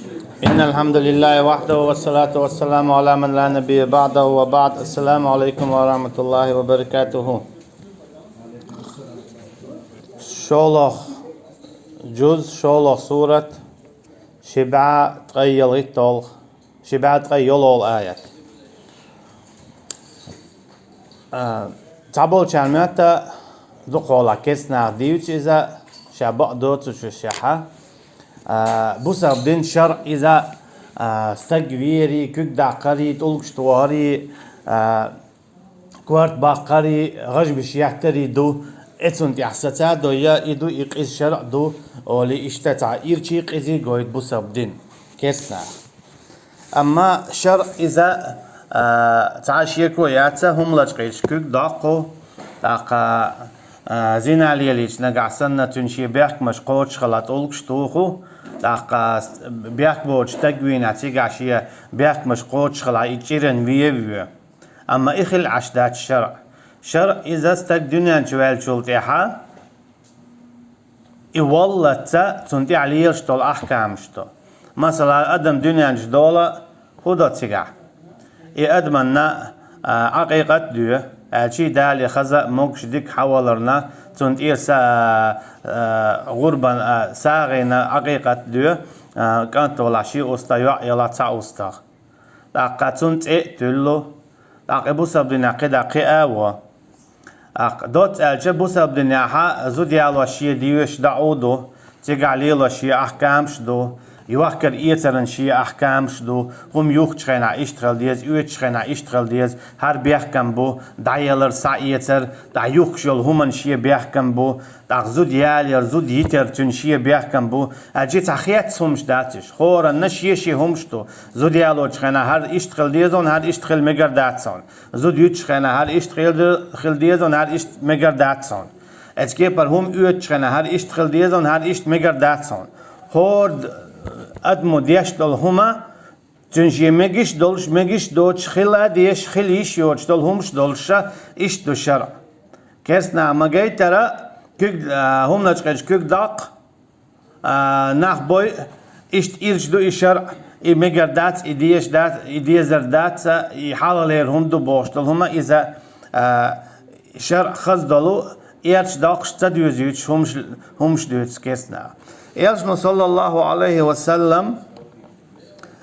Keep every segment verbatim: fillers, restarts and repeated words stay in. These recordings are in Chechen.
إن الحمد لله وحده والصلاة والسلام على من لا نبي بعده وبعد. السلام عليكم ورحمة الله وبركاته. ШолгӀа жуз, шолгӀа сурат, ши бӀаь ткъе ялхитталгӀа, ши бӀаь ткъе йолалгӀа аят. А, цхьаболчарна моьтту дукхахьолахь керста наха дийцича иза, ша бакъ доцучу шаьхьа. А, бусалба дин, шарӀ иза, а, стаг верий, куьг даккхарий, тӀулгаш тохарий, а, корта баккхарий, гӀажбиш еттарий ду, и цунна тӀехь саца а дой, и ду, и къиза шарӀ ду, олий, иштта цхьа ирчий, къизий гойту бусалба дин керста наха. Амма шарӀ иза, а, цхьа шеко яц, хӀума лачкъийча куьг доккху, тӀаккха, а, зина лелийча нагахь санна цуьнан шен бехкамаш кхочушхила тӀулгаш туху, тӀаккха бехк боцу стаг вийнехь цигахь шен бехкамаш кхочушхила и чӀиран вен а вен. Амма и хила Ӏаш дац шарӀ. ШарӀ иза стаг дуьнен чу ваьллачул тӀаьхьа, и воллалц цунна тӀехь лелаш долу ахкамаш ду. Масала, адам дуьнен чу долу, хӀун до цигахь? И адамна, а, Ӏакъикъат а до, аьлча, Дала хаза а, могуш а, дика хьаваларна, цунна тӀера са-, а, а, гӀурбан, а, сагӀина Ӏакъикъат а до, а, кӀант валахь ши устагӀ, йоӀ ялахь цхьа устагӀ. ТӀаккха цунна цӀе а туьллу, тӀаккха и бусалба динехь кхидӀа кхиа а во. ТӀаккха доцца аьлча, бусалба динехь зуда ялош шен доьшуш доӀа ду, цигахь лелош шен ахкамаш ду, йохкар-эцаран шен ахкамаш ду, хӀума юхкучу хенахь иштта хила деза, оьцучу хенахь иштта хила деза, хӀара бехкам бу, дӀаялар, схьаэцар, тӀаккха юхкуш йолу хӀуманна шен бехкам бу, тӀаккха зуда ялаяр, зуда йитар цуьнан шен бехкам бу, аьлча цхьа хецна хӀумаш дац уьш. ХӀоранна шен-шен хӀумаш ду. Зуда ялочу хенахь хӀара иштта хила деза хьуна, хӀара иштта хила мегар дац хьуна. Зуда юьтучу хенахь хӀара иштта хила де-, хила деза хьуна, хӀара иштта мегар дац хьуна. Оцу кепара хӀума оьцучу хенахь хӀара иштта хила деза хьуна, хӀара иштта мегар дац хьуна. ХӀора д-, адамо деш долу хӀума, цуьнан шен мегаш а долуш, мегаш а доцуш, хила а дезаш, хила йиш йоцуш долу хӀумаш а долуш, иштта ду шарӀ. Керста наха ма-гайтара, куьг, а, хӀума лачкъийча куьг доккху, а, нах бой, иштта ирча ду и шарӀ, и мегар дац, и дезаш дац, и дезар дац, и хьалхалера хӀума ду бохуш долу хӀума иза, а, шарӀ хаза долу, эрча доккхуш ца доьзуьйтуш хӀумаш, хӀумаш дуьйцу керста наха. Элчано, саллаллаху Ӏалайхи ва саллам,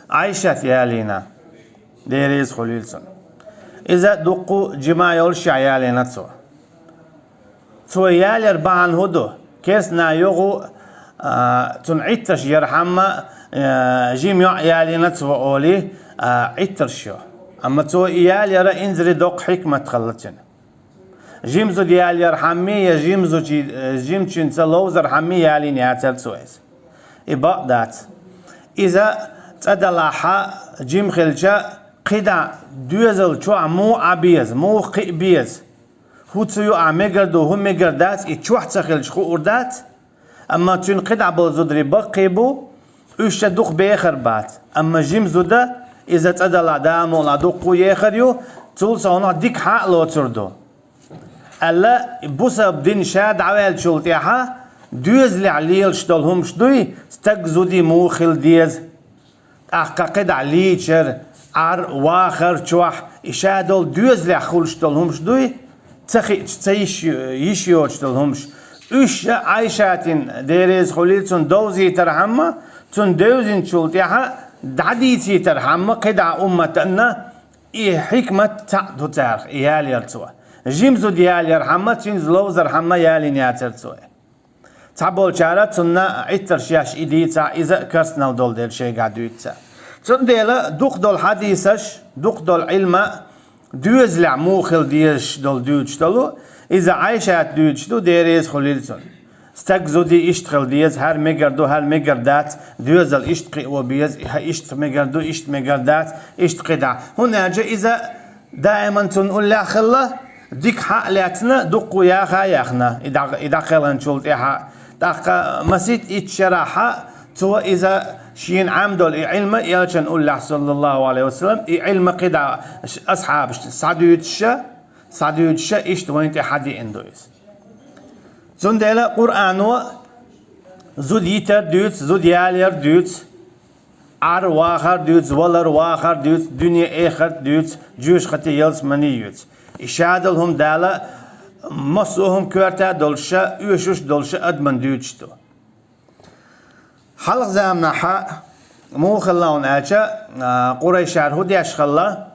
Ӏайшат ялийна, Дела реза хуьлийла цунна. Иза дуккха жима йолуш ялийна цо. Цо ялаяр бахьана хӀун ду? Керста наха юха, а, цунна Ӏиттарш яр хьамма, а, жима йоӀ ялийна цо олий, а, Ӏиттарш йо. Амма цо и ялаяр инзаре доккха хьикмат хилла цуьнан. Жима зуда ялаяр хьаммий я жима зудчий, э, жимачуьнца ловзар хьаммий ялийна яцара цо иза. И бакъ дац. Иза цӀа далахь жима хилча, кхидӀа доьзал чохь муха Ӏа беза, муха кхиа беза. ХӀун цу юкъахь мегар ду, хӀун мегар дац, и чохь ца хилча хуур дац. Амма цуьнан кхидӀа болу зударий баккхий бу, уьш ша дукха бехар бац. Амма жима зуда, иза цӀа далахь, Дала мукъалахь, дуккха а ехар ю, цул совнах дика хьа а лоцур ду. Аьлла, бусалба дин ша дӀаваьллачул тӀаьхьа, доьзалехь лелаш долу хӀумаш дуй, стаг, зуда муха хила деза. ТӀаккха кхидӀа лийчар, Ӏар, вахар чохь, и ша долу доьзалехь хуьлуш долу хӀумаш дуй, ца хиъча, ца йиш, йиш йоцуш долу хӀумаш. Уьш а Ӏайшатин, Дела реза хуьлийла цунна, довзийтар хьамма, цунна девзинчул тӀаьхьа дӀадийцийтар хьамма кхидӀа умматанна, и хьикмат цхьаъ ду царах, и ялаяр цо. Жима зуда ялаяр хьамма, цуьнца ловзар хьамма ялийна яцара цо. Цхьаболчара цунна Ӏиттарш еш и дийцахь, иза а керстанал долу дела шайгахь дуьйцу. Цундела дукха долу хьадисаш, дукха долу Ӏилма доьзалехь муха хила дезаш долу дуьйцуш долу, иза Ӏайшат дуьйцуш ду, Дела реза хуьлийла цунна. Стаг, зуда иштта хила деза, хӀара мегар ду, хӀара мегар дац, доьзал иштта кхио беза, хӀа, иштта мегар ду, иштта мегар дац, иштта кхидӀа. ХӀунда аьлча иза даиман цунна уллехь хилла, дика хьа а лаьцна, дуккха яха а яхна, и дӀа-, и дӀакхелханчул тӀаьхьа. ТӀаккха масийтта итт шарахь цо иза шена Ӏам долу и Ӏилма элчан уллехь, саллаллаху Ӏалайхи ва саллам, и Ӏилма кхидӀа ш-, асхьабашна схьадуьйцуша, схьадуьйцуша, иштта вайна тӀе хьадеана ду иза. Цундела Къуръано зуда йитар дуьйцу, зуда ялаяр дуьйцу. Ӏар вахар дуьйцу, валар вахар дуьйцу, дуьне эхарт дуьйцу, жоьжахати ялсамани юьйцу. И шадолу хӀума Дала массо а хӀума коьрта долуша, оьшуш долуша адаман дуьйцуш ду. Хьалха заманахьа муха хилла хьуна аьлча, а, къурайшара хӀун деш хилла,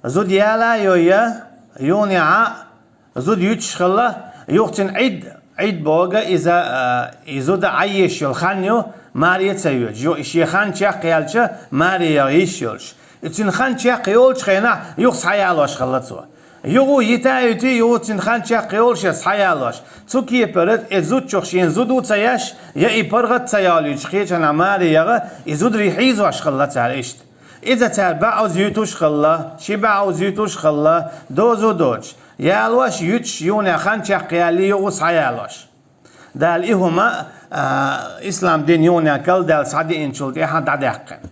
зуда яла а йой, юханехьа зуда юьтуш хилла, юха цуьнан Ӏид, Ӏид бохург иза, а, и зуда Ӏан езаш йолу хан ю, маре а ца йоьдуш. Юха и шен хан чекхъяьлча, маре яха йиш йолуш. И цуьнан хан чекхйолучу хенахь юха схьаялош хилла цо. Юха йита а йитий, юха цуьнан хан чекхйолуш я схьаялош. Цу кепара и зудчух шена зуда ву ца еш, я и паргӀат ца йолуьйтуш кхечанхьа маре яха, и зударий хьийзош хилла цара иштта. Иза цара баьӀаза юьтуш хилла, ши баьӀаза юьтуш хилла, доза доцуш, ялош, юьтуш, юханехьа хан чекхъяьлла юха схьаялош. Дала и хӀума, а, ислам дин юханехьа калдаьлла схьадеъначул тӀаьхьа дӀадаьккхина.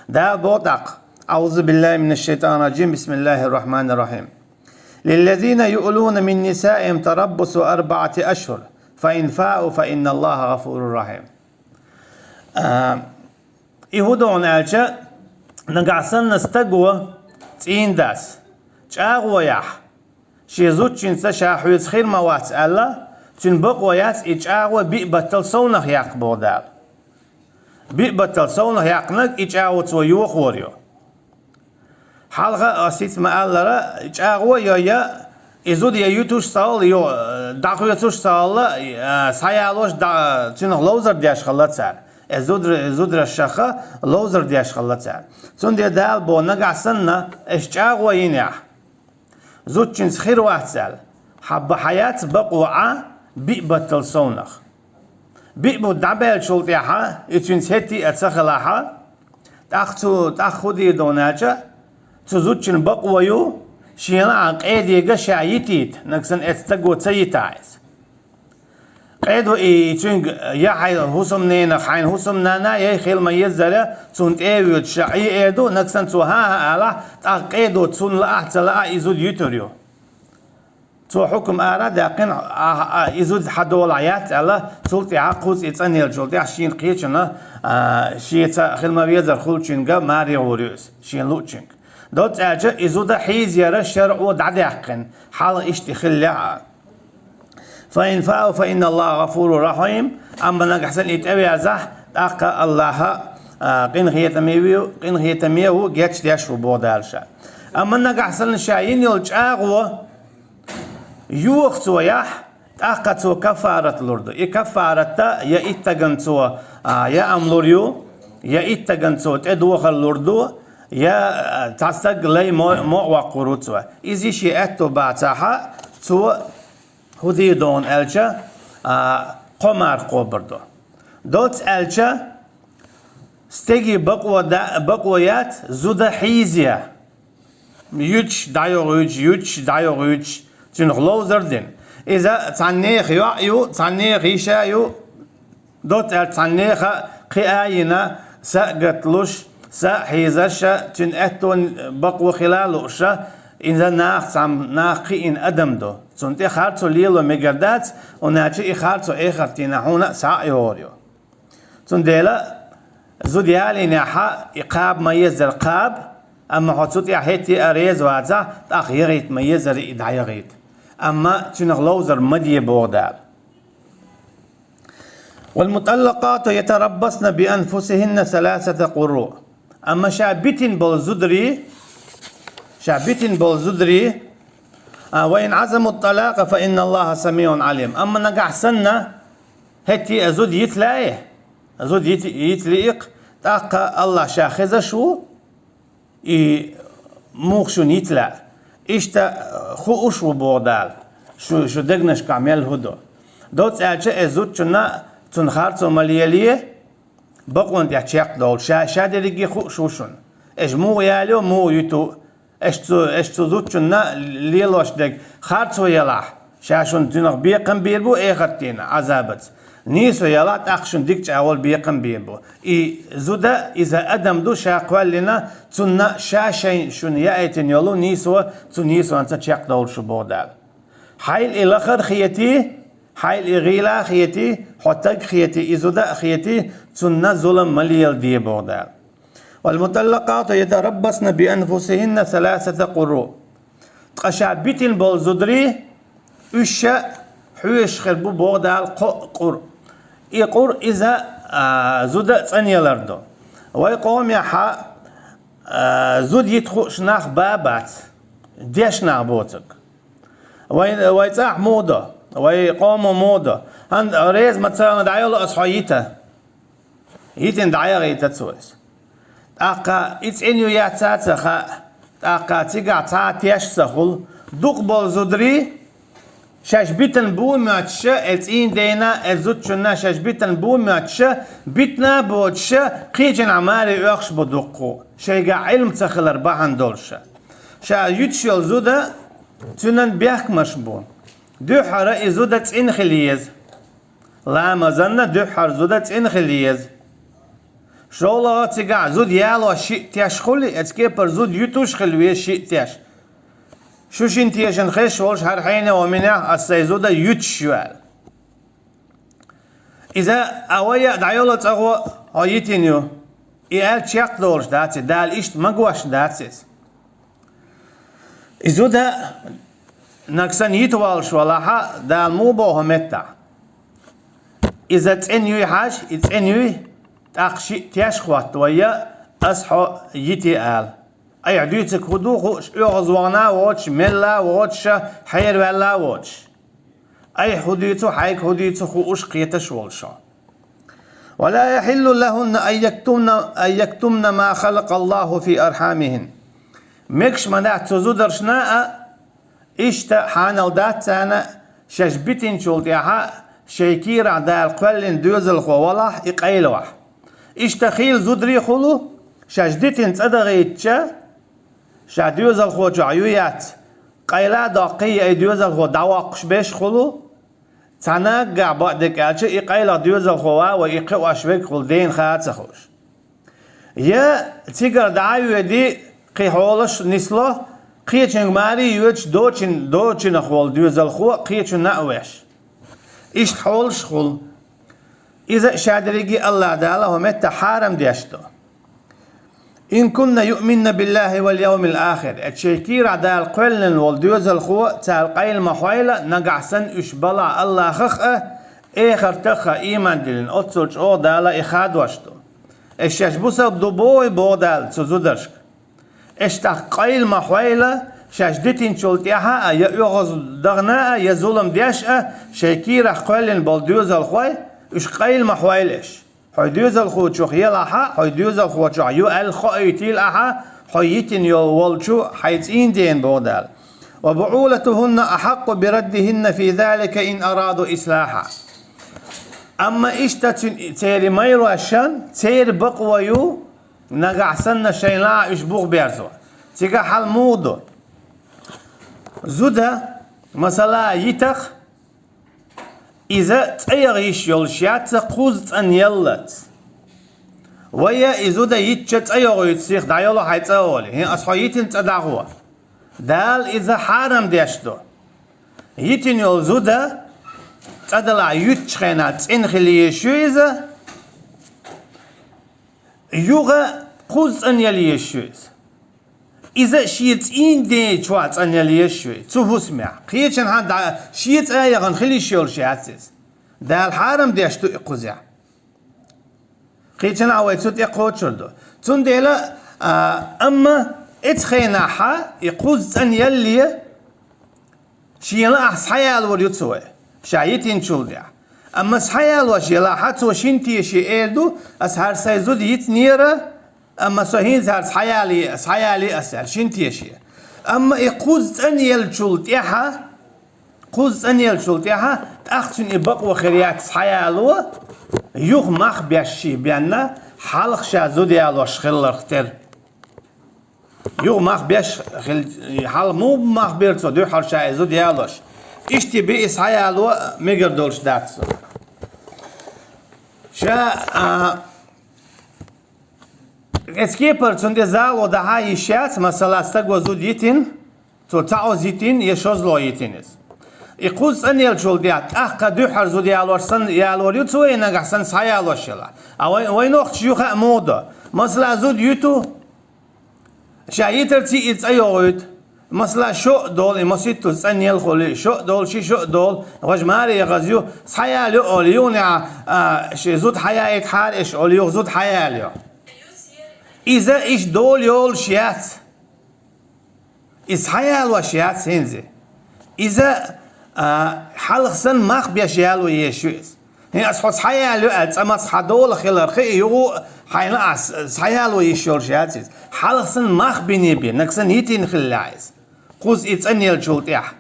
Дала боху тӀаккха: أعوذ بالله من الشيطان الرجيم. بسم الله الرحمن الرحيم. للذين يؤلون من نسائهم تربص أربعة أشهر فإن فاءوا فإن الله غفور رحيم. А, и хӀун ду хьуна аьлча, нагахь санна стаго, цӀийнан дас, чӀагӀо яхь, шен зудчуьнца ша хьоьца хир ма вац аьлла, цуьнан бакъо яц и чӀагӀо биъ баттал совнах яккха боху Дала. Биъ баттал совнах яьккхинарг и чӀагӀо цо йохор ю. Хьалха ас хӀинца ма-аллара, чӀагӀо а йой, и зуда я юьтуш ца хилла, ю-, дӀахоьцуш ца хилла, а, схьаялош дӀа-, цуьнах ловзар деш хилла цара. Э, зудра-, зударшаха ловзар деш хилла цара. Цундела Дала боху, нагахь санна, аша чӀагӀо йинехь, зудчуьнца хир вац аьлла, хьан ба-, хьан яц бакъо Ӏа биъ баттал совнах. Биъ бутт дӀабаьллачул тӀаьхьа, и цуьнца хӀетте а ца хилахь, тӀаккха цу, тӀаккха хӀун дийр ду хьуна аьлча, цу зудчун бакъо ю, шена лаахь къедега ша йитийта, нагахь санна эцу стаго ца йитахь иза. Къедо и цуьнга я хьайн хӀусамненах, хьайн хӀусамнана, я хила ма-еззара, цунна тӀе а воьдуш ша Ӏе эр ду, нагахь санна цо хӀан-хӀа алахь, тӀаккха къедо цунна лаахь а ца лаахь а и зуда юьтур ю. Цо хьукам ара а даьккхина, а, а, и зуда хьан долахь яц аьлла, цул тӀаьхьа кхуза и цӀанъеллачул тӀаьхьа шена кхечанхьа, а, шеца хила ма-веззара хуьлучуьнга маре гӀур ю иза, шена луучуьнга. Доцца аьлча, и зуда хьийзаяр шарӀо дӀадаьккхина, хьалха иштта хиллехь а. فإن فاءوا فإن الله غفور رحيم. Амма нагахь санна и тӀевеазахь, тӀаккха АллахӀа, а, къинхетаме ву, къинхетаме ву, гечдеш ву боху Дала ша. Амма нагахь санна ша йина йолу чӀагӀо йоха цо яхь, тӀаккха цо каффарат лур ду. И каффарат я итт стагана цо, а, яам лур ю, я итт стагана цо тӀедохар лур ду, я, а, цхьа стаг лай мо-, мо а воккхур ву цо. Иза шен аьтто бацахь, цо хӀун дийр ду хьуна аьлча, а, кхо марха кхобур ду. Доцца аьлча, стеган бакъо да-, бакъо яц зуда хьийзаяр. Юьтуш дӀайохуьйтуш, юьтуш дӀайохуьйтуш, цуьнах ловзар а дина. Иза цхьаннехан йоӀ ю, цхьаннехан йиша ю, доцца аьлча цхьаннехан кхиа а йина, са а гаталуш, са а хьийзаш, цуьнан аьттонан бакъо хила а лууш, иза нах цхьамма, нах кхиийна адам ду. Цунна тӀе харцо лело мегар дац, хӀунда аьлча и харцо эхартана хьуна а схьа а йогӀур ю. Цундела зуда ялийнехь и кхаба ма-еззара кхаба, амма хьо цу тӀехь хӀетте а реза вацахь, тӀаккха яхийта ма-еззара и дӀаяхийта. Амма цуьнах ловзар ма де боху Дала. والمطلقات يتربصن بأنفسهن ثلاثة قروء. Амма ша битина болу зударий, ша битина болу зударий, а, وإن عزموا الطلاق فإن الله سميع عليم. Амма нагахь санна, хӀетте а зуда йита лаьий, зуда йита, йита лиъ-кх, тӀаккха АллахӀ ша хезаш ву, и муха шуна йита лаьа. Иштта хууш ву боху Дала, шу, шу дегнашкахь мел хӀун ду. Доцца аьлча, и зудчунна цунна харцо ма лелае, бакъонан тӀехь чекхдовлу, ша, ша дерриге хууш ву шуна. Аша муха ялайо, муха юьту, аша цу, аша цу зудчунна лелош дерг харцо ялахь, ша шуна цуьнах бекхам бийр бу эхартана Ӏазабаца. Нийсо ялахь, тӀаккха шуна дика чӀагӀо бекхам бийр бу. И зуда, иза адам ду, ша кхоьллина, цунна ша шайн шуна яийтина йолу нийсо, цу нийсонца чекхдовлуш ву боху Дала. Хьайла и лахара хетий, хьайла и гӀийла а хетий, хьо стаг хетий, и зуда а хетий, цунна зулам ма леладе боху Дала. والمطلقات يتربصن بأنفسهن ثلاثة قروء. Ткъа ша битина болу зударий, уьш ша хьоьжуш хир бу, боху Дала, кхоъ къур. И къур иза, а, зуда цӀанъялар ду. Вай къомехь, а, зуда йита хууш нах ба а бац, деш нах боцург. Вай, вай цӀахь муха до, вай къомо муха до. ХӀан, реза ма ца хилла, дӀайолу аса хьо йита. Йитина дӀаяхийта цо иза. ТӀаккха и цӀена ю яц а ца хаьа, тӀаккха цигахь цхьа а теш ца хуьлу, дукха болу зударий, шаьш битина бу моьттуш, э, цӀийнден а, э, зудчунна шаьш битина бу моьттуш, битина а боцуш, кхечанхьа маре оьхуш бу дуккха, шайгахь Ӏилма ца хилар бахьана долуш. Ша юьтуш йолу зуда, цуьнан бехкамаш бу. Дуьххьара и зуда цӀена хила еза. Ламазанна дуьххьара зуда цӀена хила еза. ШолгӀа, цигахь зуда ялош шиъ теш хуьлу, эцу кепара зуда юьтуш хила веза шиъ теш. Шу шина тешана хезаш волуш хӀара хьенех а, минех а аса сайн зуда юьтуш ю аьлла. Иза а вай а дӀайолу цӀа гӀо, хьо йитина ю. И аьлла чекхдолуш дац и, Дала иштта магош дац иза. И зуда нагахь санна йита волуш валахь, Дала муха боху меттахь? Иза цӀена юй хьажа, и цӀена юй, тӀаккха шиъ теш хӀотта вай, аса хьо йитий ала. Айхьа дуьйцург хӀун ду хууш, оьгӀазвахана а воцуш, мелла а воцуш, хьераваьлла а воцуш. Айхьа хӀун дуьйцу, хьайга хӀун дуьйцу хууш, кхеташ волуш хьо. ولا يحل لهن أن يكتمن، أن يكتمن ما خلق الله في أرحامهن. Мегаш ма дац цу зударшна а, иштта хьанал дац царна, шаьш битинчул тӀаьхьа шайн кийрахь Дала кхоьллина доьзалхо валахь, и къайлавахь. Иштта хийла зударий хуьлу, шаьш дитина цӀа дахийтча, ша доьзалхочохь ю яц, къайла а доккхий, и доьзалхо дӀавоккхуш берш хуьлу, цхьа наггахь бакъдерг аьлча, и къайлаха доьзалхо ван вай, и кхиош верг хуьлу, дена хаа а ца хууш. Я цигара дӀа а воьдий, кхин хьолаш нисло, кхечуьнга маре а йоьдуш, дочун-, дочунах волу доьзалхо кхечунна а веш. Иштта хьолаш хуьлу. Иза а шадерриге а АллахӀ Дала хӀокху меттехь хьарам деш ду. إن كن يؤمن بالله واليوم الآخر. Эцу шайн кийрахь Дала кхоьллина волу доьзалхо, цара къайла ма хьойла, нагахь санна уьш балахь АллахӀах а, эхартах а ийман диллина, оццул чӀогӀа Дала и хадош ду. Эс шаьш бусалба ду бохий, боху Дала цу зударшка. Эс тӀаккха къайла ма хьойла, шаьш дитинчул тӀаьхьа а, я оьгӀаз дахана а, я зулам деш а, шайн кийрахь кхоьллина болу доьзалхой, уьш къайла ма хьойла эш. Хьой доьзалхочух елахь а, хьой доьзалхочохь ю аьлла хоуьйтийла ахьа, хьо йитина йо-, волчу хьайн цӀийндена, боху Дала. وبعولتهن أحق بردهن في ذلك إن أرادوا إصلاحا. Амма иштта цуьн-, церан майрошан, церан бакъо ю, нагахь санна шайна лаахь уьш бух берзо. Цигахь хьал муха ду? Зуда, масала, йитах, иза цӀа яха йиш йолуш яц кхузза цӀанъяллалц. Вай и зуда йитча цӀа йохуьйту сиха, дӀайолу хьайн цӀа олий. ХӀин аса хьо йитина цӀа дӀагӀо. Дала иза хьарам деш ду. Йитина йолу зуда цӀа далахь юьтучу хенахь цӀена хила езаш ю иза, юха кхузза цӀанъяла езаш ю иза. Иза шен цӀийнден чохь цӀанъяла езаш ю, цу хӀусамехь. Кхечанхьа дӀа-, шен цӀа а яхана хила йиш йолуш яц иза. Дала хьарам деш ду и кхузехь. Кхечанхьа вай цу тӀе кхочур ду. Цундела, а, амма эцу хенахьа и кхузза цӀанъялале, шена лаахь схьаялор ю цо, ша йитинчул тӀаьхьа. Амма схьаялош елахьа, цо шина теше эр ду, аса хӀара сайн зуда йитинера, амма со хӀинца хӀара схьаяла-, схьаяла аса аьлла, шина теше. Амма и кхузза цӀанъеллачул тӀаьхьа, кхузза цӀанъеллачул тӀаьхьа, тӀаккха цуьнан и бакъо хир яц схьаяло, юха мах беш шен бенна, хьалха ша зуда ялош хилларх тера. Юха мах беш хила, хьалха муха мах бира цо, дуьххьара ша и зуда ялош? Иштта бен и схьаяло мегар долуш дац цо. Ша, а, эцу кепара цунна тӀе зало дахьа йиш яц, масала, стага зуда йитина, цо цхьа Ӏоза йитина я шозлагӀа йитина иза. И кхузза цӀанъеллачул тӀаьхьа, тӀаккха дуьххьара зуда ялош санна, ялор ю цо, и нагахь санна схьаялош елахь. А вай, вайн нохчаша юха а муха до? Масала, зуда юьту, ша йитарций и цӀа йогӀуьйту. Масала, шо а долу, и маситтаза цӀанъелла хуьлу, шо а долу, ши шо а долу, важа маре яхаза ю, схьаялайо олу, юха а, ши зуда хьаяйта хьара эш олу, юха зуда хьаялайо. Иза иштта дола йолуш яц. Иза схьаялош яц хӀинца. Иза, а, хьалха санна мах беш яло езаш ю иза. ХӀинца ас хьо схьаялайо аьлла, цӀа маца хьан дола хилар хи, юха а хьайна ас схьаяло йиш йолуш яц иза. Хьалха санна мах биний бен, нагахь санна йитина хиллехь иза. Кхузза и цӀанъеллачул тӀаьхьа.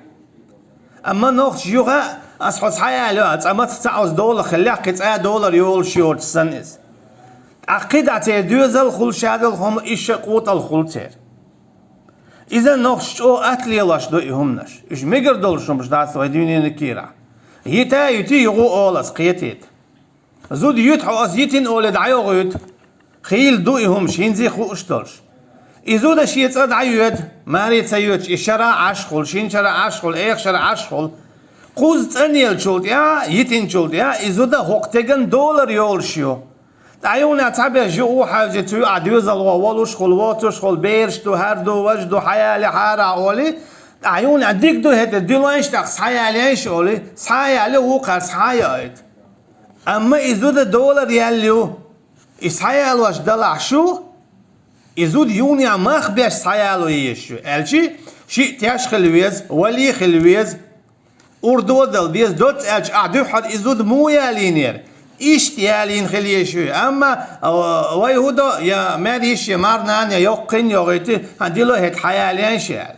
Амма нохчаша юха а ас хьо схьаялайо аьлла, цӀа маца цхьа Ӏуьзза дола хиллехь, кхин цӀа долар йолуш йоцуш санна иза. ТӀаккха кхидӀа церан доьзал хуьлу, шадолу хӀума, иштта кхетам хуьлу церан. Иза нохчаша чӀогӀа атта лелош ду и хӀуманаш. Уьш мегар долуш хӀуманаш дац вайн дуьненан кийрахь. Йита а юьтий, юха а олу ас, кхетийта. Зуда юьту хьо, ас йитина олий дӀайогӀуьйту. Хийла ду и хӀуманаш, хӀинца а хууш долуш. И зуда шен цӀа дӀайоьду, маре ца йоьдуш, и шарахь Ӏаш хуьлу, шина шарахь Ӏаш хуьлу, эха шарахь Ӏаш хуьлу. Кхузза цӀанъеллачул тӀаьхьа, йитинчул тӀаьхьа и зуда хӀокху стеган долар йолуш ю. ТӀаккха юха цхьаберш юха а хьаьвзий, цу юкъахь доьзалхо волуш хуьлу, воцуш хуьлу, бераш ду, хӀара ду, важа ду, схьаялае хьара олий, тӀаккха юха дика ду хӀета, дуьллийша тӀаккха, схьаялайша олий, схьаялайо, вукхара схьа а яийту. Амма и зуда долар яьлла ю. И схьаялош далахь шу, и зуда юха а мах беш схьаяло езаш ю, аьлча, шиъ теш хила веза, валий хила веза, урдо а дала деза, доцца аьлча, ахь дуьххьара и зуда муха ялийнера? Иштта ялийна хила езаш ю. Амма, а, вай хӀун до, я маьрша йиша, я марнана, я йоккха кхин йогӀуьйтий, хьан дило хӀета, схьаялайша аьлла.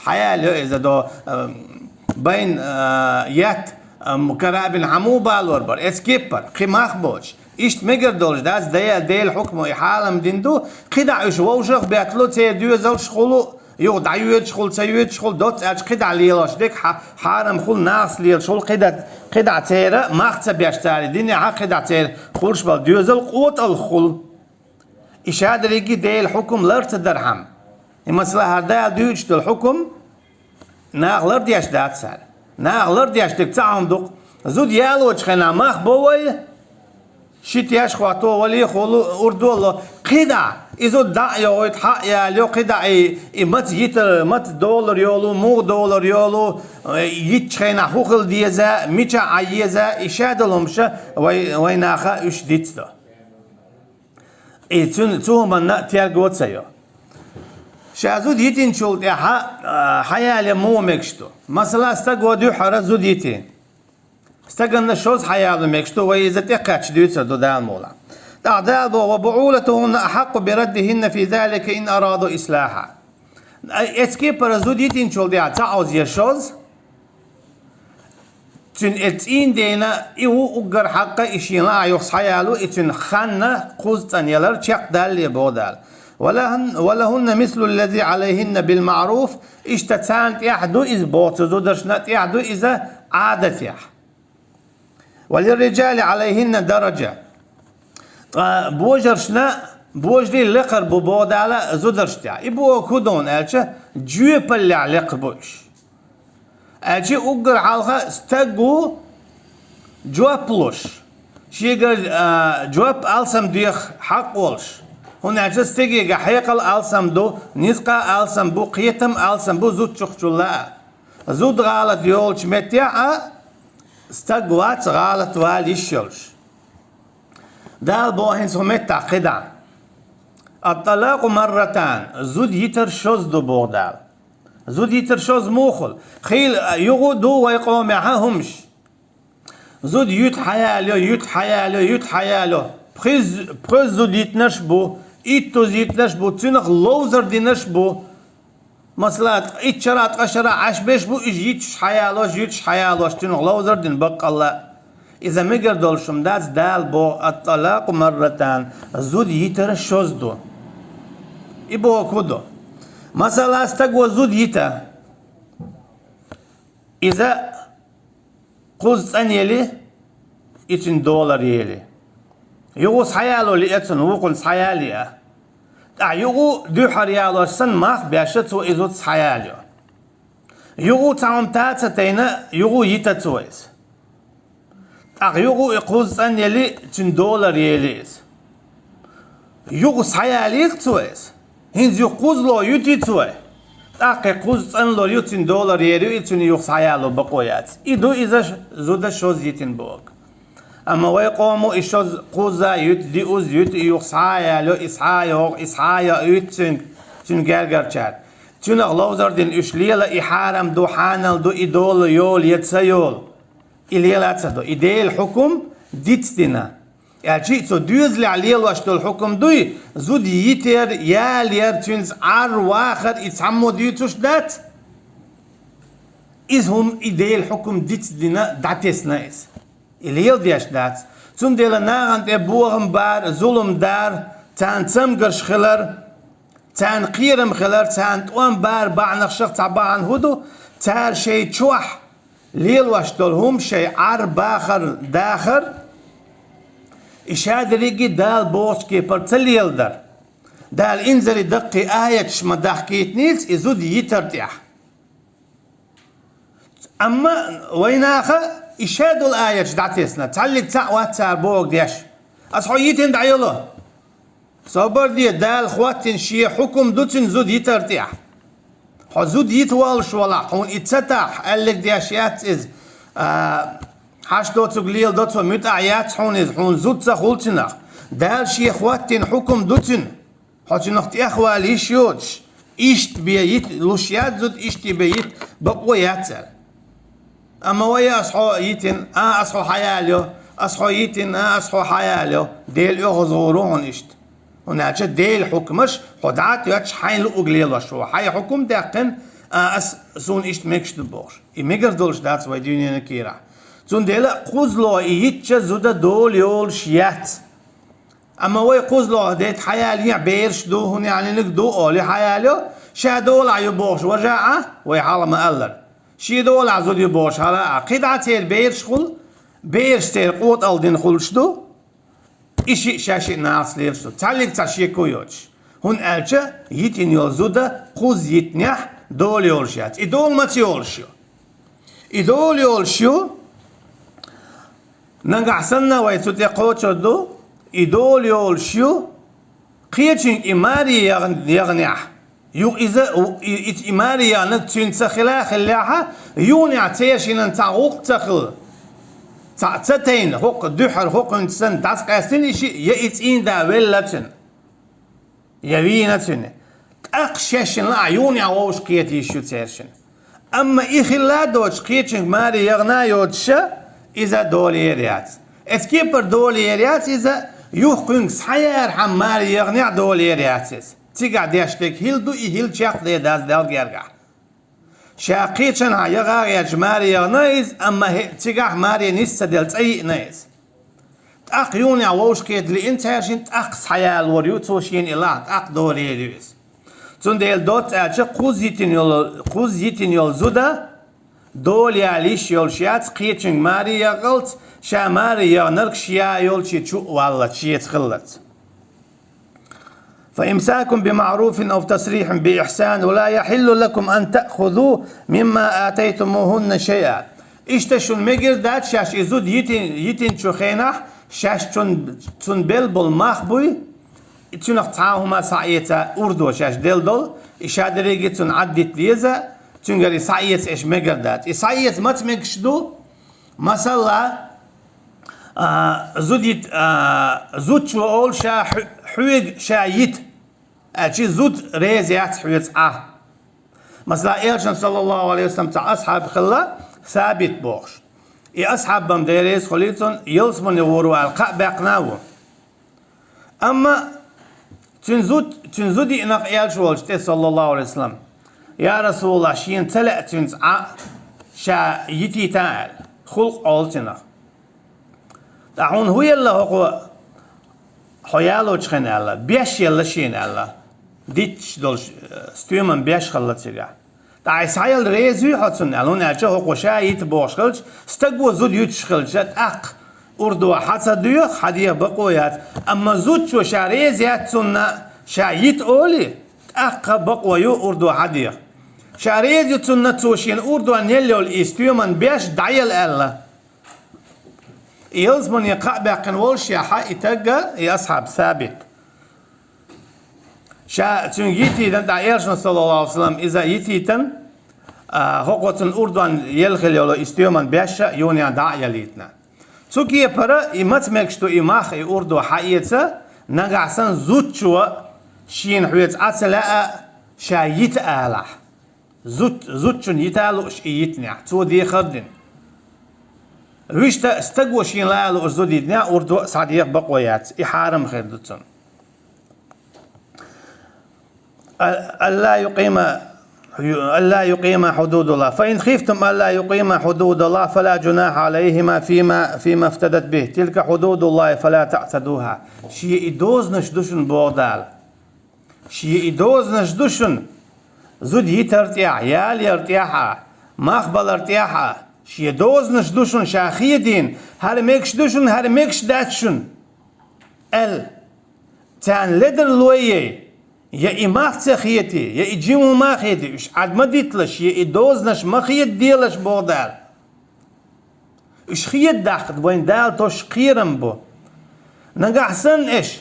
Схьаялайо иза до, ам, байна, а, етта, ам, карабин хьан муха балор бара, эцу кепара, кхин мах боцуш. Иштта мегар долуш дац, Дела, Делан хьукмо и хьарам дина ду, кхидӀа уьш вовшах а бетталу, церан доьзалш хуьлу, юха дӀайоьдуш хуьлу, ца йоьдуш хуьлу, доцца аьлча кхидӀа лелош дерг хьа-, хьарам хуьлу, нахаца лелаш хуьлу, кхидӀа, кхидӀа церан мах ца беш цара и динехь, кхидӀа церан хуьлуш болу доьзал къотӀалла хуьлу. И шадерриге Делан хьукам лар ца дархьама. И масала хӀара Дала дуьйцуш долу хьукам наха лардеш дац цара. Наха лардеш дерг цхьа хӀума ду-кх. Зуда ялочу хенахь мах бо вай, шиъ теш хӀотто, валий хуьлу, урдо а ло. КхидӀа и зуда дӀа а йогӀуьйту, схьа а ялайо, кхидӀа и, и маца йитар, маца долар йолу, муха долар йолу, э, йитчу хенахь хӀун хила деза, мичахь Ӏан еза, и шадолу хӀумаш вай, вай наха уьш дицдо. И цуьнан, цу хӀуманна терго ца йо. Ша зуда йитинчул тӀаьхьа, а, схьаялае муха мегаш ду? Масала, стаго дуьххьара зуда йитина. Стаганна шозза схьаяло мегаш ду, вай иза тӀекхаьчча дуьйцур ду Дала мукъалахь. ТӀаккха Дала боху: «Ва буӀулатухӀунна ахьакъкъу би раддихӀинна фи залика ин араду ислахьа». Ай, эцу кепара зуда йитинчул тӀаьхьа цхьа Ӏуьзза я шозза, цуьнан и цӀийнан дена, и ву уггар хьакъ, и шен лаахь юха схьаяло, и цуьнан хан кхузза цӀанъялар чекхдалале боху Дала. «Ва лахӀун-, ва лахӀунна мислу ллази ӀалайхӀинна бил маӀруф», иштта царна тӀехь ду иза боху, цу зударшна тӀехь ду иза Ӏадатехь. «Ва лирриджали ӀалайхӀинна дараджа». Ткъа божаршна божарий лекхар бу боху Дала зударшна тӀехь. И бохург хӀун ду аьлча, жоьпаллехь лекха бу уьш. Аьлча уггар хьалха стаг ву жоп луш, шега, а, жоп алсам деха хьакъ волуш. ХӀунда аьлча стегега хьекъал алсам ду, низкъа алсам бу, кхетам алсам бу зудчухчул а. Зуда гӀалат йолчу меттехь а стаг вац гӀалат вала йиш йолуш. Дала боху хӀинца хӀун меттахь кхидӀа: «Ат-талакъу марратан», зуда йитар шозза ду боху Дала. Зуда йитар шозза муха хуьлу? Хийла юха а ду вай къомехь хӀумаш. Зуда юьту схьаялайо, юьту схьаялайо, юьту схьаялайо. Пхуьзза, пхуьзза зуда йитинарш а бу, иттузза йитинарш а бу, цуьнах ловзар динарш а бу. Масала, итт шарахь, ткъа шарахь Ӏаш берш а бу, уьш йитуш схьаялош, юьтуш схьаялош, цуьнах ловзар дина баккъалла. Иза мегар долуш хӀума дац, Дала боху: «Ат-талакъу марратан», зуда йитар шозза ду. И бохург хӀун ду? Масала, стаго зуда йита. Иза кхузза цӀанъели, и цуьнан долар ели. Юха схьаяло лиъа цунна, вукхунна схьаялайо. ТӀаккха юха дуьххьара ялош санна мах беш, цо и зуда схьаялайо. Юха цхьа хӀума та ца тайна, юха йита цо иза. ТӀаккха юха и кхузза цӀанъели, цуьнан долар ели иза. Юха схьаялийта цо иза. ХӀинца юха кхузло йити цо. ТӀаккха кхуза цӀанлур ю, цуьнан долар ер ю, и цуьнан юха схьаяло бакъо яц. И ду иза ш-, зуда шозза йитина бохург. Амма вай къомо и шозза кхузза юьту, диъазза юьту, и юха схьа а ялайо, и схьа а йогӀу, и схьа а йоуьйту цуьнга, цуьнан гергарчара. Цуьнах ловзар дина уьш лела, и хьарам ду, хьанал ду, и дола йолу я ца йолу. И лела а ца до. И Делан хьукум дицдина. Аьлча а цо доьзалехь лелош долу хьукум дуй, зуда йитар, ялаяр, цуьнца Ӏар, вахар, и цхьаммо дуьйцуш дац. Иза хӀума и Делан хьукум дицдина, дӀатесна иза. И леладеш дац. Цундела нахана тӀе бохам бар, зулам дар, царна цамгарш хилар, царна кхерам хилар, царна тӀом бар бахьанах шах цхьа бахьана хӀун ду? Цара шайн чохь лелош долу хӀума, шайн Ӏар, бахар, дахар, и ша дерриге Дала бохучу кепара ца леладар. Дала инзаре даккхий аяташ ма дахкийтинийца и зуда йитар тӀехь. Амма вайнаха и ша долу аяташ дӀатесна, цхьаллиг цхьаъ вац цара бохург деш. Ас хьо йитина дӀайоло. Собар де, Дала хӀоттийна шен хьукум ду цуьнан зуда йитар тӀехь. Хьо зуда йита воллуш валахь, хьуна и ца тахь, аьллиг деш яц иза. А, хьашт доцург леладо цо, муьтӀахь яц хьуна иза, хьуна зуда ца хуьлу цуьнах. Дала шен хӀоттийна хьукум ду цуьнан. Хьо цуьнах тӀехвала йиш йоцуш, иштта бен йита луш яц зуда, иштта бен йита бакъо яц аьлла. Амма вай ас хьо йитина, а, ас хьо хьаялайо, ас хьо йитина, а, ас хьо хьаялайо, Дела оьгӀаз гӀур ву хьуна иштта. ХӀунда аьлча Делан хьукмаш хьо дӀа а тоьттуш, хьайна луъург лелош ву, хьайн хьукум даьккхина, а, ас, суна иштта мегаш ду бохуш. И мегар долуш дац вай дуьненан кийрахь. Цундела кхузло и йитча зуда дола йолуш яц. Амма вай кхузло дайта хьаялайехь бераш ду, хӀун яьллиг ду олий хьаялайо, ша долахь ю бохуш важа а, вай хьалха ма-аллара. Шен долахь зуда ю бохуш хӀара а, кхидӀа церан бераш хуьлу, бераш церан къотӀалдина хуьлуш ду, и шиъ шаьш а нахаца лелаш ду, цхьаллиг цхьа шеко йоцуш. ХӀунда аьлча йитина йолу зуда кхузза йитинехь дола йолуш яц. И дола маца йолуш ю? И дола йолуш ю, нагахь санна вай цу тӀе кхочур ду, и дола йолуш ю, кхечуьнга и маре яхна-, яхнехь, ю иза, и, и, и маре яхнарг цуьнан ца хила а хиллехьа, юхнехь церан шиннан цхьа гӀуллакх ца хилла, цхьаъ ца тайна, хӀокху дуьххьара хӀокхуьнца санна дӀасакъаьстина и шиъ, я и цӀийнда велла цуьнан, я вийна цуьнан. ТӀаккха шаьшшинна лаахь юхнехь вовшахкхета йиш ю церан шиннан. Амма и хилла а доцуш, кхечуьнга маре яхна а йоцуша, иза дола ер яц. Эцу кепара дола ер яц иза, юха кхуьнга схьаярхьама маре яхнехь дола ер яц иза. Цигахь деш дерг хӀилла ду, и хӀилла чекхдер дац Далла гергахь. Ша кхечанхьа яха а гӀерташ маре яхна иза, амма хӀе-, цигахь маре нис ца делла цӀа йиъна иза. ТӀаккха юхнехь вовшахкхета лиъна церан шиннан, тӀаккха схьаялор ю, цо шена и лахь, тӀаккха дола ер ю иза. Цундела доцца аьлча, кхузза йитина йолу, кхузза йитина йолу зуда дола яла йиш йолуш яц, кхечуьнга маре яхалц, ша маре яхнарг ша йолчу чу а валлалц, шеца хиллалц. فإمساك بمعروف أو تسريح بإحسان ولا يحل لكم أن تأخذوا مما آتيتموهن شيئا. Иштта шуна мегар дац шаьш и зуда йитин-, йитинчу хенахь, шаьш цун, цунна белла болу мах буй, и цуьнах цхьа а хӀума схьаэца урдо шаьш делла долу, и ша дерриге цунна Ӏаддита деза, цуьнгара и схьаэца аша мегар дац. И схьаэца маца мегаш ду? Масала, а, зудит-, а, зудчо олу ша хьо-, хьоьга ша йита, аьлча зуда реза яц хьоьца Ӏа. Масала, Элчан, саллаллаху алейхи ва саллам, цхьа асхьаб хилла, Сабит бохуш. И асхьаб-м, Дела реза хуьлийла цунна, ялсамане гӀур ву аьлла, кхаъ баьккхина а ву. Амма цуьнан зуд-, цуьнан зуда йиъна-кх Элча волчу тӀе, саллаллаху алейхи ва саллам: «Я Расулаллах, шена ца лаьа цуьнца Ӏа ша йитийта», — аьлла, хӀулкъ олу цуьнах. «Ткъа хьуна хӀун елла хӀокхо хьо ялочу хенахь?» — аьлла. «Беш елла шена», — аьлла. Дитташ долуш, э, стоьман беш хилла цигахь. «Ткъа и схьаелла реза юй хьо цунна?» — аьлла. «ХӀунда аьлча хӀокхо ша йита бохуш хилча, стага зуда юьтуш хилча, тӀаккха урдо хьа ца доьху, хьан деха бакъо яц. Амма зудчо ша реза яц цунна ша йита олий, тӀаккха бакъо ю урдо хьан деха. Ша реза ю цунна, цо шена урдо елла йолу и стоьман беш дӀаела», — аьлла. И ялсамане кхаъ баьккхина волуш яхьа и тагга, и асхьаб Сабит. Ша цуьнга йитийтина тӀаккха элчано, саллаллаху Ӏалайхи ва саллам, иза йитийтина, а, хӀокхо цунна урдонна елла хилла йолу и стоьман беш а юнехь дӀа а ялийтина. Цу кепара и маца мегаш ду и мах, и урдо хьаэца, нагахь санна зудчо шена хьоьца Ӏа ца лаьа, ша йита алахь. Зуд-, зудчунна йита а лууш и йитинехь, цо дехар а дина. Вуьшта стаго шена лаа лууш зуда йитинехь, урдо а схьадеха бакъо яц, и хьарам хир ду цунна. ألا يقيما ألا يقيما حدود الله. فإن خفتم ألا يقيما حدود الله فلا جناح عليهما فيما فيما افتدت به. تلك حدود الله فلا تعتدوها. Шен и дозанаш ду шуна, боху Дала. Шен и дозанаш ду шуна. Зуда йитар тӀехь, ялаяр тӀехь а, мах балар тӀехь а, шен дозанаш ду шуна ша хедийна, хӀара мегаш ду шуна, хӀара мегаш дац шуна аьлла. Царна ледарло йой, я и мах ца хетий, я и жима хӀума а хетий, уьш Ӏад ма дитталаш, я и дозанаш ма хедаделаш, боху Дала. Уьш хедадаккха вайн Дала тосуш кхерам бу. Нагахь санна аша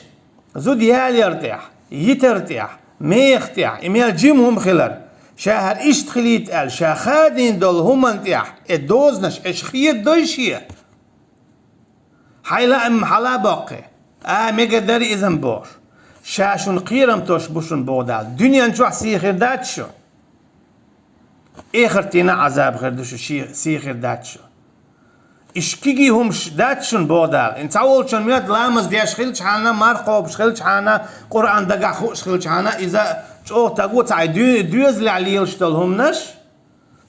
зуда ялаяр тӀехь, йитар тӀехь, меха тӀехь, и мел жима хӀума хилар, ша хӀара иштта хилийта аьлла, ша хадийна долу хӀуманна тӀехь, и дозанаш аша хедадой шен? Хьайн лаам хьала а боккхий, а, мегар дара иза-м бохуш. Ша шуна кхерам тосуш бу шуна, боху Дала. Дуьнен чохь сий хир дац шу. Эхартана Ӏазаб хир ду шу, шен сий хир дац шу. Иштта кегий хӀумаш дац шуна, боху Дала. И цхьаволчун моьтту ламаз деш хилчахьана, марха кхобуш хилчахьана, Къуръан дагахь хууш хилчахьана, иза чӀогӀа таго ца хьайн дуьне доьзалехь лелаш долу хӀуманаш,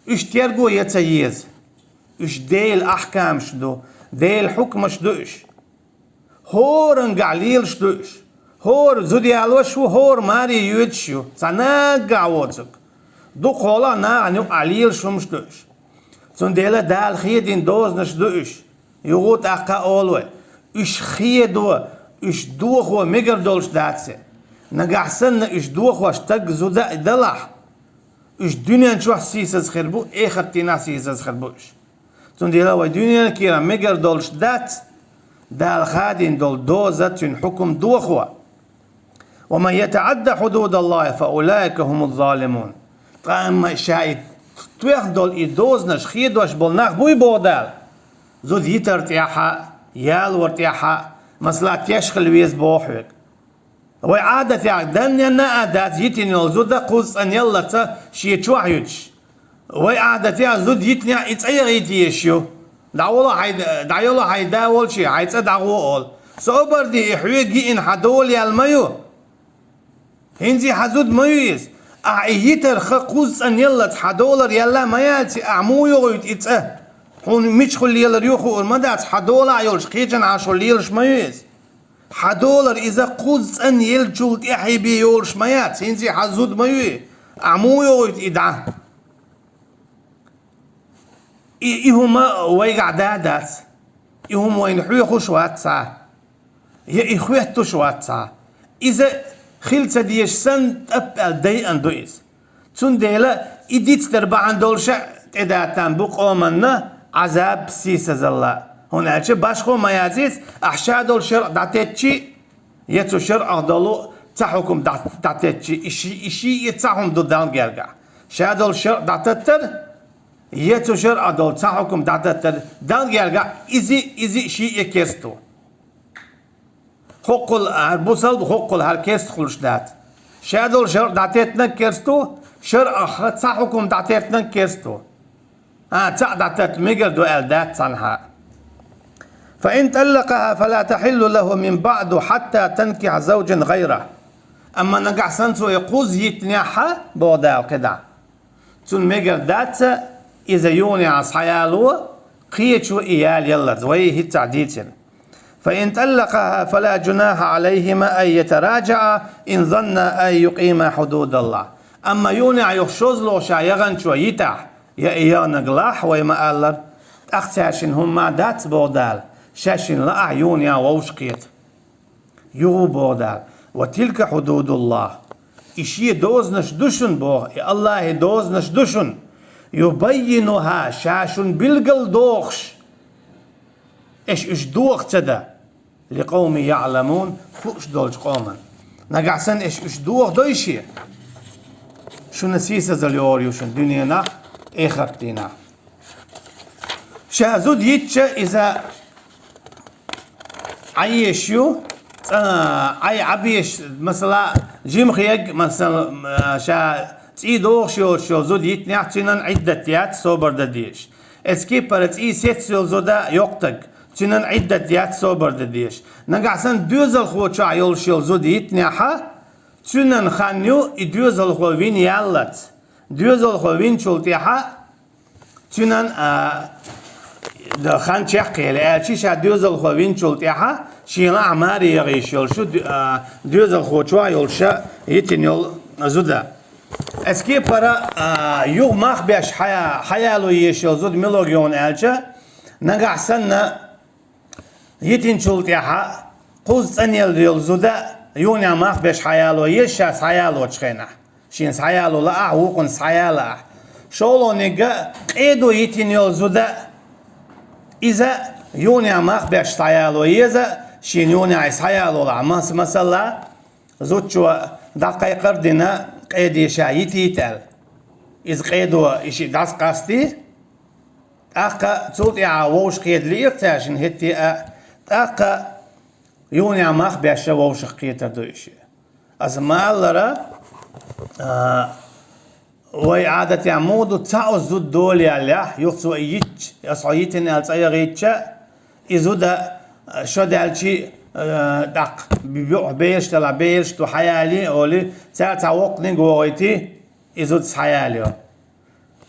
уьш терго ян ца еза. Уьш Делан ахкамаш ду, Делан хьукмаш ду уьш. ХӀоранна гахь лелаш ду уьш. ХӀора зуда ялош ву, хӀора маре йоьдуш ю, цхьа наггахь воцург. Дукхахьолахь нахана юкъахь лелаш хӀумаш ду уьш. Цундела Дала хедийна дозанаш ду уьш. Юха тӀаккха а олу вай, уьш хедо, уьш дохо мегар долуш дац и. Нагахь санна уьш дохош стаг, зуда а далахь, уьш дуьнен чохь сийсаз хир бу, эхартана сийсаз хир бу уьш. Цундела вай дуьненан кийрахь мегар долуш дац Дала хадийна долу доза, цуьнан хьукум дохо. ومن يتعد حدود الله فأولئك هم الظالمون. Ткъа амма ша и тоьхна долу и дозанаш хедош болу нах буй, боху Дала, зуда йитар тӀехь а, ялор тӀехь а, масала, теш хила веза боху хьоьга. Вай Ӏадатехь данненна а дац йитина йолу зуда кхузза цӀанъеллаца шен чохь юьтуш. Вай Ӏадатехь зуда йитинехь и цӀа яхийта езаш ю. ДӀайоло хьайн, дӀайоло хьайн да волчу, хьайн цӀа дӀагӀо олу. Собар де, и хьоьга йиъна хьан дола яьлла ма ю. ХӀинца хьан зуда ма ю иза. Ахьа и йитарх кхузза цӀанъеллаца хьан долара яьлла ма яьллций, ахьа муха йогӀуьйту и цӀа? Хьуна мичахула лелар ю хуур ма дац, хьан долахь йолуш, кхечанхьа шо лелаш ма ю иза. Хьан долара иза кхузза цӀанъеллачул тӀаьхье бен йолуш ма яц, хӀинца хьан зуда ма ю и. Ахьа муха йогӀуьйту и дӀа? И, и хӀума вайгахь да а дац. И хӀума вайна хьоьхуш а вац цхьа. Я и хоьттуш а вац цхьа. Иза хила ца дезаш санна, тӀап аьлла дайъан ду иза. Цундела и дицдар бахьана долуш а тӀедатан бу къоманна Ӏазаб, сийсазалла. ХӀунда аьлча башхо ма яц иза, ахь ша долу шарӀ дӀатеттчи, я цу шарӀах долу цхьа хьукум дӀа-, дӀатеттчи, и ши-, и шиъ, и цхьа хӀума ду Далла гергахь. Ша долу шарӀ дӀататтар, я цу шарӀах долу цхьа хьукум дӀататтар Далла гергахь, иза, иза шиъ, и керста ву. ХӀоккхул хӀара бусалба, хӀоккхул хӀара керста хуьлуш дац. Ша долу шарӀ дӀатеттинарг керста ву, шарӀах цхьа хьукум дӀатеттинарг керста ву. А, цхьаъ дӀататта мегар ду аьлла дац цхьанхьа. فإن طلقها فلا تحل له من بعد حتى تنكح زوجا غيره. Амма нагахь санна цо и кхузза йитинехь а, боху Дала кхидӀа, цунна мегар дац иза юханехьа схьаяло, кхечо и яла яллалц, вай хӀинццехь дийцира. فإن طلقها فلا جناح عليهما أن يتراجعا إن ظنا أن يقيما حدود الله. Амма юханехьа юха шозлагӀа ша яханчо йитахь, я и яханарг лахь, вай ма-аллара, тӀаккха цаьршинна хӀумма дац, боху Дала, шаьшшинна лаахь юханехьа вовшахкхета. Юха боху Дала: وتلك حدود الله. И шен дозанаш ду шуна, боху, и АллахӀан дозанаш ду шуна. يبينها, ша шуна билгалдохуш, аша уьш доха ца дан. لقوم يعلمون, хууш долчу къоман. Нагахь санна иш, иш дохадой шен, шуна сийсазал йогӀур ю шун дуьненахь, эхартдийнахь. Ша зуда йитча, иза Ӏа езаш ю, цӀа-, Ӏай Ӏа безаш, масала, жимхег, масала, ша цӀий дохуш йоцуш йолу зуда йитинехь, цуьнан Ӏиддат яц, собар дан дезаш. Эцу кепара цӀий сецна йолу зуда йоккхатаг, цуьнан Ӏиддат яц, собар дан дезаш. Нагахь санна доьзалхочохь йолуш йолу зуда йитинехьа, цуьнан хан ю и доьзалхо вина яллалц. Доьзалхо винчул тӀаьхьа цуьнан, а, дан хан чекхъели, аьлча ша доьзалхо винчул тӀаьхьа шена лаахь маре яхийша йолуш ю, а, доьзалхочохь йолуш йитина йолу зуда. Эцу кепара, а, юха мах беш хьая-, хьаяло езаш йолу зуда мила йогӀу аьлча, нагахь санна йитинчул тӀаьхьа кхузза цӀанъелла йолу зуда юханехь мах беш хьаяло еза ша схьаялочу хенахь. Шена схьаяло лаахь, вукхунна схьаялаахь. ШолгӀаниг а, къедо йитина йолу зуда, иза юханехь мах беш схьаяло еза, шена юханехь и схьаялолахь. Мас-, масала, зудчо дӀакхайкхар а дина, къеде ша йитийта аьлла. Иза къедо и шиъ дӀасакъастий, тӀаккха цул тӀаьхьа вовшахкхета лиира цаьршинна хӀетте а, тӀаккха юханехь мах беш вовшахкхетар ду и шиъ. Аса ма-аллара, а, вай Ӏадатехь муха ду, цхьа оцу зуда дола яьллехь, юха цо и йитча, аса хьо йитина аьлла цӀа яхийтча, и зуда, а, шо даьлчи, а, тӀаккха бу-, бераш делахь, бераш ду, хьаялий олий, цара цхьа воккханиг вогӀуьйтий, и зуда схьаялайо.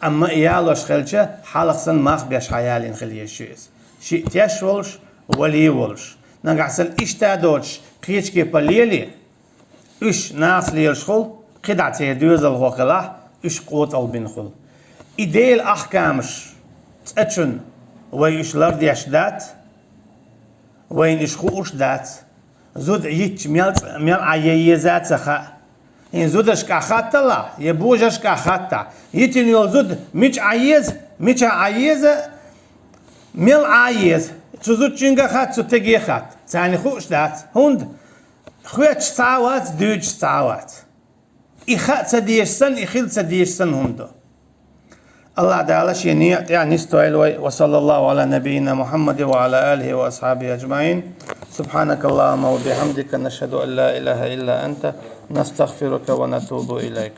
Амма и ялош хилча, хьалха санна мах беш хьаялийна хила еза шу иза. Шиъ теш волуш, валий волуш. Нагахь санна иштта доцуш, кхечу кепара лелий, уьш нахаца лелаш хуьлу, кхидӀа церан доьзалхо хилахь, уьш къотӀалбина хуьлу. И Делан ахкамаш цӀа чунна вай уьш лардеш дац, вайна уьш хууш дац. Зуда йитча мел цӀ-, мел Ӏа ян еза а ца хаьа. ХӀинца зударшкахь хатталахь, я божаршкахь хаттахь, йитина йолу зуда мича Ӏа еза, мичахь Ӏа еза, мел Ӏа еза. Цу зудчуьнга а хатта, цу стеге а хатта. Царна хууш дац. ХӀунда? Хоьттуш цхьа а вац, дуьйцуш цхьа а вац. И хаа ца дезаш санна, и хила ца дезаш санна хӀума ду. АллахӀ Дала Шен некъа тӀехь нисдойла вай. Ва саллаллаху Ӏала набийина Мухьаммади ва Ӏала алихи ва асхьабихи аджмаӀин. Субхьанакаллахумма ва бихьамдика, нашхаду ан ла илаха илла анта, настагъфирука ва натубу илайк.